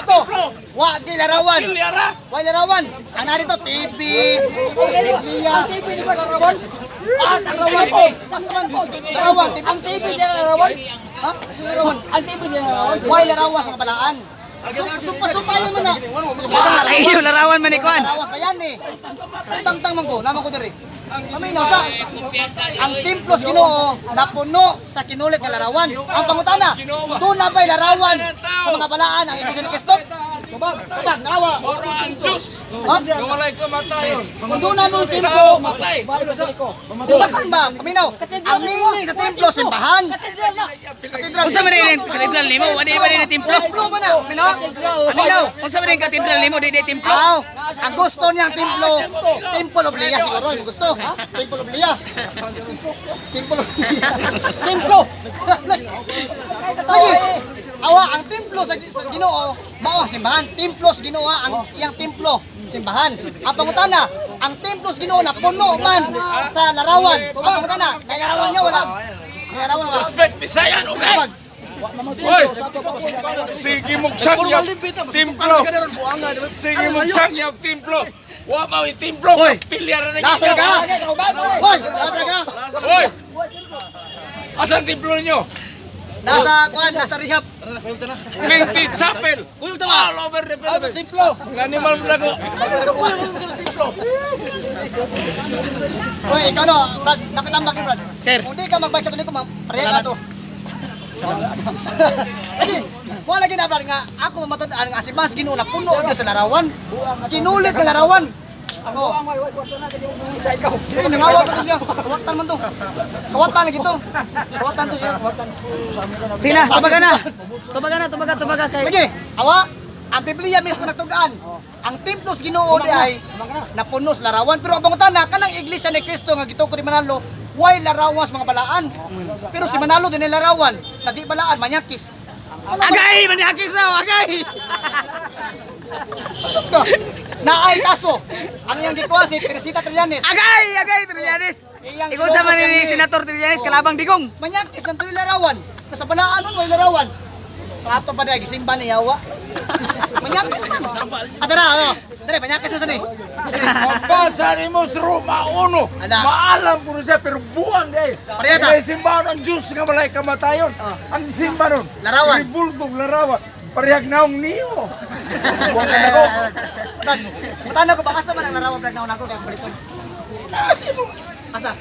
Kristo. Wa di larawan. Pilyara. Wa larawan. Ang narito TV, Biblia. Ang TV di ba larawan? Ah, larawan po. Larawan, TV. Ang TV di larawan? Ha? Larawan. Ang TV di larawan? Why larawan sa mga balaan? Supa-supayon man na. Ay, larawan man ni Kwan. Larawan pa yan eh. Tangtang man ko, naman ko diri. Paminaw sa ang templo sa Ginoo napuno sa kinulit nga larawan. Ang pangutana, doon na ba'y larawan sa mga balaan ang Iglesia ni Cristo? Tubag, naawa. Ora ang Diyos. Ha? Nga walay kamatayon. Kung doon na nung templo, Tao matay. balik sa ko. Simbahan ba? Paminaw. Ang nining sa templo, simbahan. Katedral na. Katedral. Unsa man rin katedral nimo? Wala ba rin templo? Templo man na. Paminaw. Paminaw. Unsa man rin katedral nimo? Di di templo? Aw, ang gusto niyang templo, Temple of Leah siguro, ang gusto. Temple of Leah. Temple of Leah. Templo. Lagi. Awa, ang templo sa Ginoo, mao ang simbahan. Templo sa Ginoo ang iyang templo, simbahan. Ang pangutana, ang templo sa Ginoo na puno man sa larawan. Ang pangutana, na larawan niya wala. Na larawan wala. Respect Bisayan, okay? Tubag. Hoy! Sige muksan yung templo. Sige muksan yung templo. Wa mao yung templo. Hoy! Pilyara na Nasa ka? Hoy, nasa ka? Hoy! Asan templo ninyo? Nasa kuan, nasa rehab. Trinity Chapel. All over the Philippines. Templo. Animal mo ko. Hoy, ikaw no, Brad, nakatambak ni Brad. Sir. Kung di ka magbike sa tuloy ko, ma'am, pareha ka to. Lagi, mo lagi na Brad nga ako mamatod-an nga si Mas Ginoo na puno gyud sa larawan. Kinulit nga larawan. Ang buang may kwarto na kay mo sa ikaw. Dili nangawa pa to siya. Kawatan man to. Kawatan lagi to. Kawatan to siya, kawatan. Sina, tubaga na. Tubaga na, tubaga, tubaga kay. Lagi, awa, ang Biblia mismo nagtugaan. Ang templo sa Ginoo di ay napuno sa larawan. Pero ang pangutana, kanang iglesia ni Kristo nga gituko ni Manalo, why larawan sa mga balaan? Pero si Manalo din ay larawan, na di balaan, manyakis. Agay, maniakis na, agay. Ka, naay kaso. Ang iyang gikuha si Teresita Trillanes. Agay, agay, Trillanes. Iyang Ikaw sa man ni gilokos Senator Trillanes, kalabang digong. Manyakis ng tuloy larawan. Nasa balaan nun, may larawan. Sa ato pa dahil, gisimba ni Yawa. Manyakis man. Ah, tara, ano? Dere, manyakis mo sa ni. Mabasa ni mo sa Roma 1. Ala. Maalam ko na siya, pero buwang dahil. Parehata. Kaya simbahan ang Diyos nga malay kamatayon. Ang simba nun. Larawan. Ribultong larawan. Parehag naong niyo. Buwang ka na ko. Brad, matanaw ko ba? Asa man ang larawan, Brad, nauna ko, kaya baliton. Asa?